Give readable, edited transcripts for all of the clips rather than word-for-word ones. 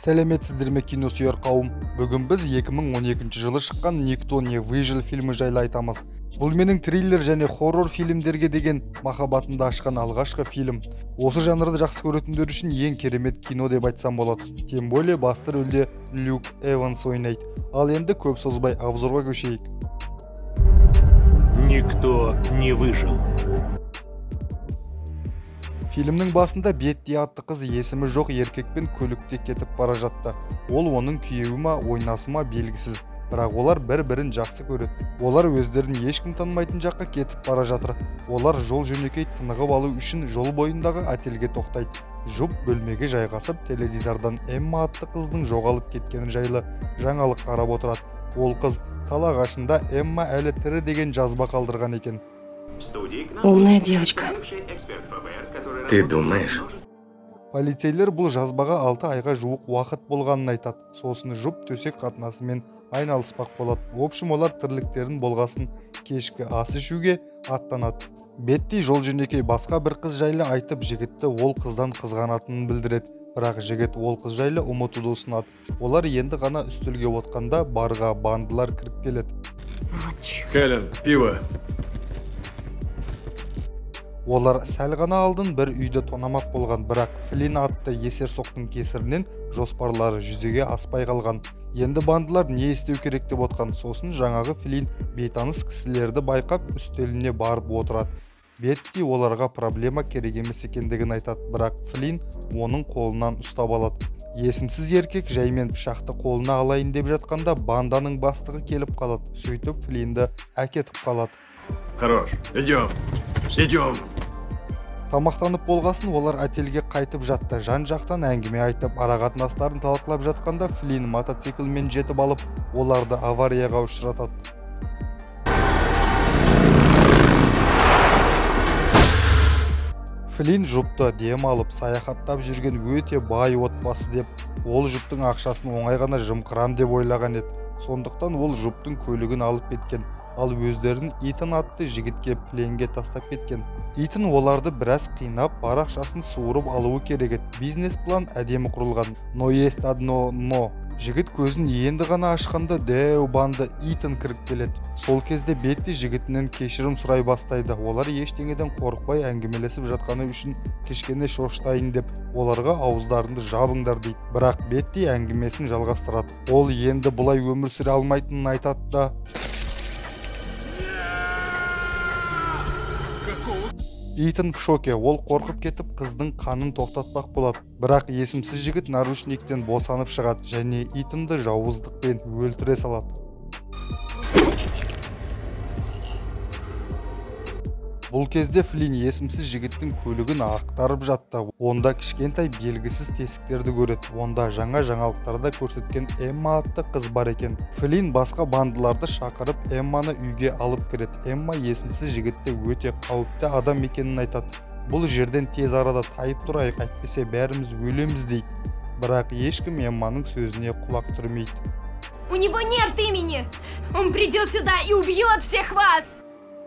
Сәлеметсіздер ме, киносүйер қауым. Бүгін біз 2012 жылы шыққан «Никто не выжил» фильмі жайлы айтамыз. Бұл менің триллер және хоррор фильмдерге деген махаббатымды ашқан алғашқы фильм. Осы жанрды жақсы көретіндер үшін ең керемет кино деп айтсам болады. Тем более басты рөлде Люк Эванс ойнайды. Ал енді көп созбай обзорға көшейік. Никто не выжил. Фильмнің басында Бетти атты қыз есімі жоқ еркекпен көлікте кетіп бара жатты. Ол оның күйеуі ма, ойнасы ма белгісіз, бірақ олар бір-бірін жақсы көреді. Олар өздерін ешкім танымайтын жаққа кетіп бара жатыр. Олар жол жөнекей тынығып алу үшін жол бойындағы отельге тоқтайды. Жұп бөлмеге жайғасып, теледидардан Эмма атты қыздың жоғалып кеткені жайлы жаңалық қарап отырады. Ол қыз тал ағашында «Эмма әлі тірі» деген жазба қалдырған екен. Умная девочка. Ты думаешь? Полицейлер бұл жазбаға 6 айға жуық уақыт болғанын айтады. Сосын жұп төсек қатынасымен айналыспақ болады. В общем, олар тірліктерін болғасын кешкі ас ішуге аттанады. Бетти жол жөнекей басқа бір қыз жайлы айтып, жігітті ол қыздан қызғанатынын білдіреді. Бірақ жігіт ол қыз жайлы ұмытуды ұсынады. Олар енді ғана үстелге отқанда барға бандылар кіріп келеді. Хелен, пиво. Олар сәл ғана алдын бір үйді тонамақ болған, бірақ Флин атты есерсоқтың кесірінен жоспарлары жүзеге аспай қалған. Енді бандылар не істеу керек деп отқан. Сосын жаңағы Флин бейтаныс кісілерді байқап үстеліне барып отырады. Бетти оларға проблема керек емес екендігін айтады, бірақ Флин оның қолынан ұстап алады. Есімсіз еркек жаймен пышақты қолына алайын деп жатқанда банданың бастығы келіп қалады. Сөйтіп Флинді әкетіп қалады. Хорош, идем, идем. Тамақтанып болғасын олар отельге қайтып жатты. Жан-жақтан әңгіме айтып, арақатынастарын талқылап жатқанда Флин мотоциклмен жетіп алып, оларды аварияға ұшыратады. Флин жұпты дем алып, саяхаттап жүрген өте бай отбасы деп, ол жұптың ақшасын оңай ғана жымқырам деп ойлаған еді. Сондықтан ол жұптың көлігін алып кеткен, ал өздерін Итан атты жігітке пленге тастап кеткен. Итан оларды біраз қинап, бар ақшасын суырып алуы керек еді. Бизнес-план әдемі құрылған. Но есть одно но. Жігіт көзін енді ғана ашқанда дәу банды Итан кіріп келеді. Сол кезде Бетти жігітінен кешірім сұрай бастайды. Олар ештеңеден қорықпай әңгімелесіп жатқаны үшін кішкене шошытайын деп оларға ауыздарыңды жабыңдар дейді. Бірақ Бетти әңгімесін жалғастырады. Ол енді бұлай өмір сүре алмайтынын айтады да. Итан в шоке, ол қорқып кетіп қыздың қанын тоқтатпақ болады. Бірақ есімсіз жігіт наручниктен босанып шығады және Итанды жауыздықпен өлтіре салады. Бұл кезде Флин есімсіз жігіттің көлігін ақтарып жатты. Онда кішкентай белгісіз тесіктерді көреді. Онда жаңа жаңалықтарда көрсеткен Эмма атты қыз бар екен. Флин басқа бандыларды шақырып, Эмманы үйге алып кіреді. Эмма есімсіз жігітті өте қауіпті адам екенін айтады. Бұл жерден тез арада тайып тұрайық, әйтпесе бәріміз өлеміз дейді. Бірақ ешкім Эмманың сөзіне құлақ түрмейді. У него нет имени! Он придет сюда и убьет всех вас!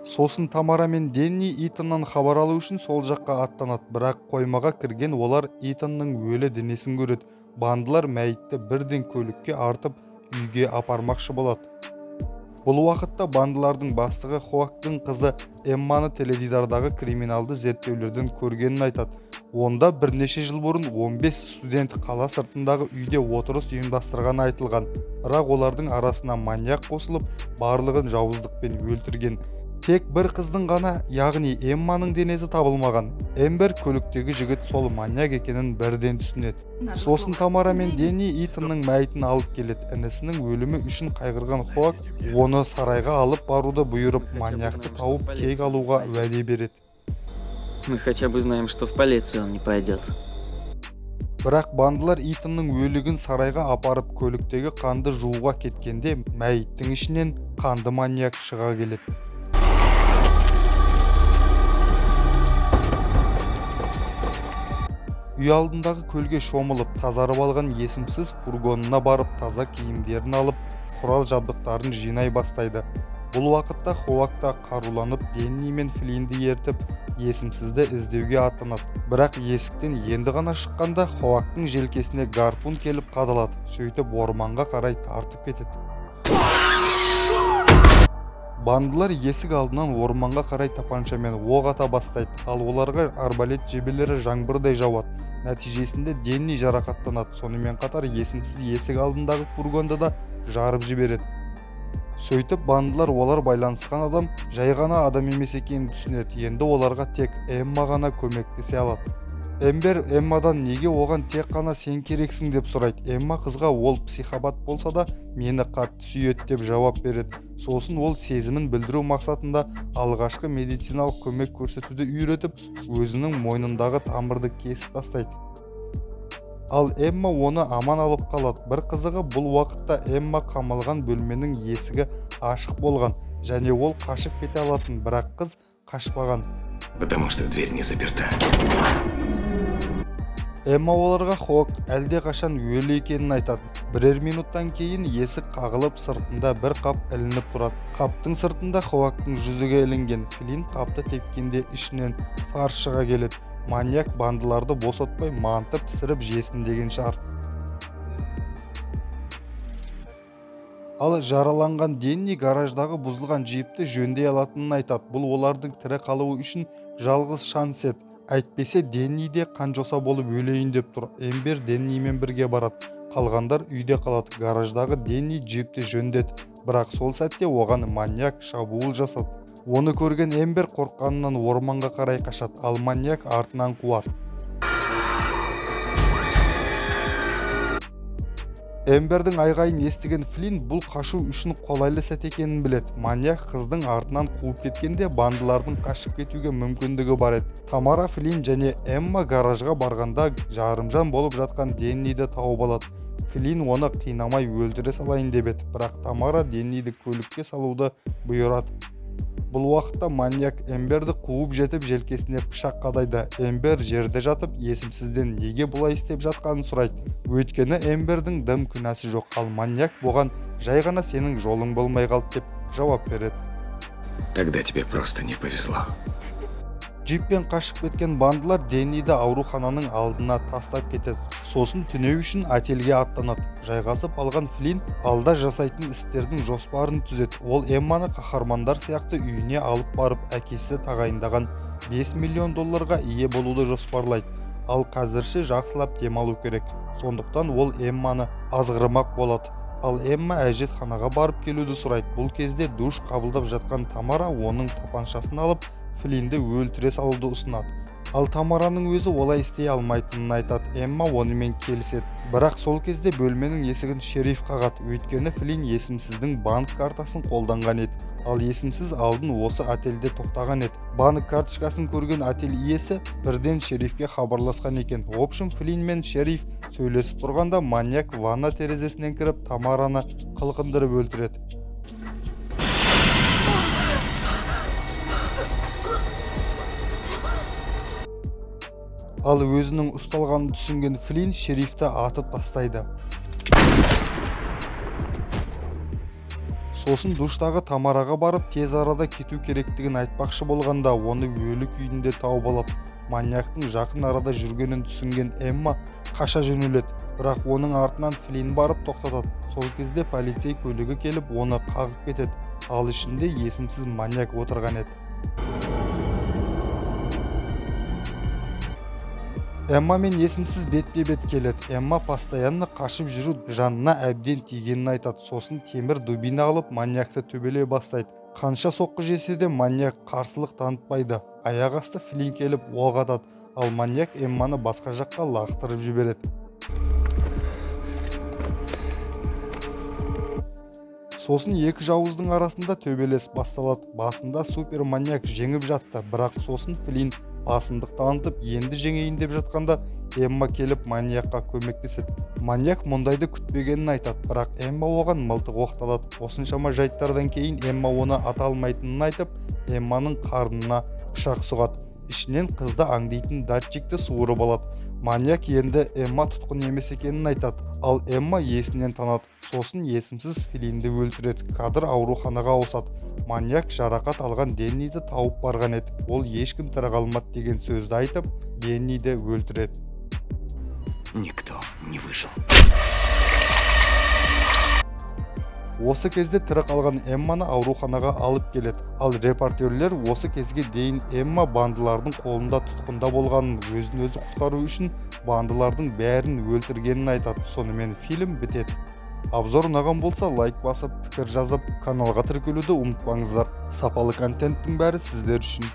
Сосын Тамара мен Денни Итаннан хабар алу үшін сол жаққа аттанады, бірақ қоймаға кірген олар Итанның өлі денесін көреді. Бандылар мәйітті бірден көлікке артып үйге апармақшы болады. Бұл уақытта бандылардың бастығы Хоактың қызы Эмманы теледидардағы криминалды зерттеулерден көргенін айтады. Онда бірнеше жыл бұрын 15 студент қала сыртындағы үйде отырыс ұйымдастырғаны айтылған. Бірақ олардың арасына маньяк қосылып, барлығын жауыздықпен өлтірген. Тек бір қыздың ғана, яғни Эмманың денесі табылмаған. Эмбер көліктегі жігіт сол маньяк екенін бірден түсінеді. Сосын Тамара мен Денни Итанның мәйітін алып келеді. Інісінің өлімі үшін қайғырған Хоак оны сарайға алып баруды бұйырып, маньякты тауып кек алуға уәде береді. Мы хотя бы знаем, что в полицию он не пойдет. Бірақ бандылар Итанның өлігін сарайға апарып, көліктегі қанды жууға кеткенде мәйіттің ішінен қанды маньяк шыға келеді. Үй алдындағы көлге шомылып, тазарып алған есімсіз фургонына барып, таза киімдерін алып, құрал жабдықтарын жинай бастайды. Бұл уақытта Хоак та қаруланып, Денни мен Флинді ертіп, Есімсізді іздеуге аттанады. Бірақ есіктен енді ғана шыққанда Хоактың желкесіне гарпун келіп қадалады. Сөйтіп орманға қарай тартып кетеді. Бандылар есік алдынан орманға қарай тапаншамен оқ ата бастайды, ал оларға арбалет жебелері жаңбырдай жауады. Нәтижесінде Денни жарақаттанады. Сонымен қатар есімсіз есік алдындағы фургонды да жарып жібереді. Сөйтіп бандылар олар байланысқан адам жай ғана адам емес екенін түсінеді. Енді оларға тек Эмма ғана көмектесе алады. Эмбер Эммадан неге оған тек қана сен керексің деп сұрайды. Эмма қызға ол психопат болса да мені қатты сүйеді деп жауап береді. Сосын ол сезімін білдіру мақсатында алғашқы медициналық көмек көрсетуді үйретіп, өзінің мойнындағы тамырды кесіп тастайды. Ал Эмма оны аман алып қалады. Бір қызығы, бұл уақытта Эмма қамалған бөлменің есігі ашық болған және ол қашып кете алатын, бірақ қыз қашпаған. Потому что дверь не заперта. Эмма оларға Хоак әлде қашан өлі екенін айтады. Бірер минуттан кейін есік қағылып, сыртында бір қап ілініп тұрады. Қаптың сыртында Хоактың жүзігі ілінген. Флинн қапты тепкенде ішінен фарш шыға келеді. Маньяк бандыларды босатпай манты пісіріп жесін деген шығар. Ал жараланған Денни гараждағы бұзылған джипті жөндей алатынын айтады. Бұл олардың тірі қалуы үшін жалғыз шанс еді. Әйтпесе Денни де қанжоса болып өлейін деп тұр. Эмбер Деннимен бірге барады. Қалғандар үйде қалады. Гараждағы Денни джипті жөндеді. Бірақ сол сәтте оған маньяк шабуыл жасады. Оны көрген Эмбер қорыққанынан орманға қарай қашады, ал маньяк артынан қуады. Эмбердің айғайын естіген Флинн бұл қашу үшін қолайлы сәт екенін біледі. Маньяк қыздың артынан қуып кеткенде бандылардың қашып кетуге мүмкіндігі бар еді. Тамара, Флинн және Эмма гаражға барғанда жарымжан болып жатқан Денниді тауып алады. Флинн оны қинамай өлтіре салайын деп еді, бірақ Тамара Денниді көлікке салуды бұйырады. Бұл уақытта маньяк Эмберді қуып жетіп желкесіне пышақ қадайды. Эмбер жерде жатып есімсізден неге бұлай істеп жатқанын сұрайды. Өйткені Эмбердің дым күнәсі жоқ, ал маньяк бұған жай ғана сенің жолың болмай қалды деп жауап береді. Тогда тебе просто не повезло. Джиппен қашып кеткен бандылар Денниді аурухананың алдына тастап кетеді. Сосын түнеу үшін отельге аттанады. Жайғасып алған Флинн алда жасайтын істердің жоспарын түзеді. Ол Эмманы қаһармандар сияқты үйіне алып барып, әкесі тағайындаған 5 миллион долларға ие болуды жоспарлайды. Ал қазірше жақсылап демалу керек. Сондықтан ол Эмманы азғырмақ болады. Ал Эмма әжетханаға барып келуді сұрайды. Бұл кезде душ қабылдап жатқан Тамара оның тапаншасын алып, Флинді өлтіре салуды ұсынады. Ал Тамараның өзі олай істей алмайтынын айтады. Эмма онымен келіседі. Бірақ сол кезде бөлменің есігін шериф қағады. Өйткені Флинн есімсіздің банк картасын қолданған еді. Ал есімсіз алдын осы отельде тоқтаған еді. Банк карточкасын көрген отель иесі бірден шерифке хабарласқан екен. В общем, Флинн мен шериф сөйлесіп тұрғанда маньяк ванна терезесінен кіріп Тамараны қылқындырып өлтіреді. Ал өзінің ұсталғанын түсінген Флинн шерифті атып тастайды. Сосын душтағы Тамараға барып тез арада кету керектігін айтпақшы болғанда оны өлі күйінде тауып алады. Маньяктың жақын арада жүргенін түсінген Эмма қаша жөнеледі, бірақ оның артынан Флинн барып тоқтатады. Сол кезде полицей көлігі келіп оны қағып кетеді, ал ішінде есімсіз маньяк отырған еді. Эмма мен есімсіз бетпе-бет келеді. Эмма постоянно қашып жүру жанына әбден тигенін айтады. Сосын темір дубина алып маньякты төбелей бастайды. Қанша соққы жесе де маньяк қарсылық танытпайды. Аяқ асты Флинн келіп оқ атады, ал маньяк Эмманы басқа жаққа лақтырып жібереді. Сосын екі жауыздың арасында төбелес басталады. Басында супер маньяк жеңіп жатты, бірақ сосын Флинн басымдық танытып енді жеңейін деп жатқанда Эмма келіп маньякқа көмектеседі. Маньяк мұндайды күтпегенін айтады, бірақ Эмма оған мылтық оқталады. Осыншама жайттардан кейін Эмма оны ата алмайтынын айтып, Эмманың қарнына пышақ сұғады. Ішінен қызды аңдитын датчикті суырып алады. Маньяк енді Эмма тұтқын емес екенін айтады, ал Эмма есінен танады. Сосын есімсіз Флинді өлтіреді. Кадр ауруханаға ауысады. Маньяк жарақат алған Денниді тауып барған еді. Ол ешкім тірі қалмады деген сөзді айтып, Денниді өлтіреді. Никто не выжил. Осы кезде тірі қалған Эмманы ауруханаға алып келеді. Ал репортерлер осы кезге дейін Эмма бандылардың қолында тұтқында болғанын, өзін өзі құтқару үшін бандылардың бәрін өлтіргенін айтады. Сонымен фильм бітеді. Обзор ұнаған болса лайк басып, пікір жазып, каналға тіркелуді ұмытпаңыздар. Сапалы контенттің бәрі сіздер үшін.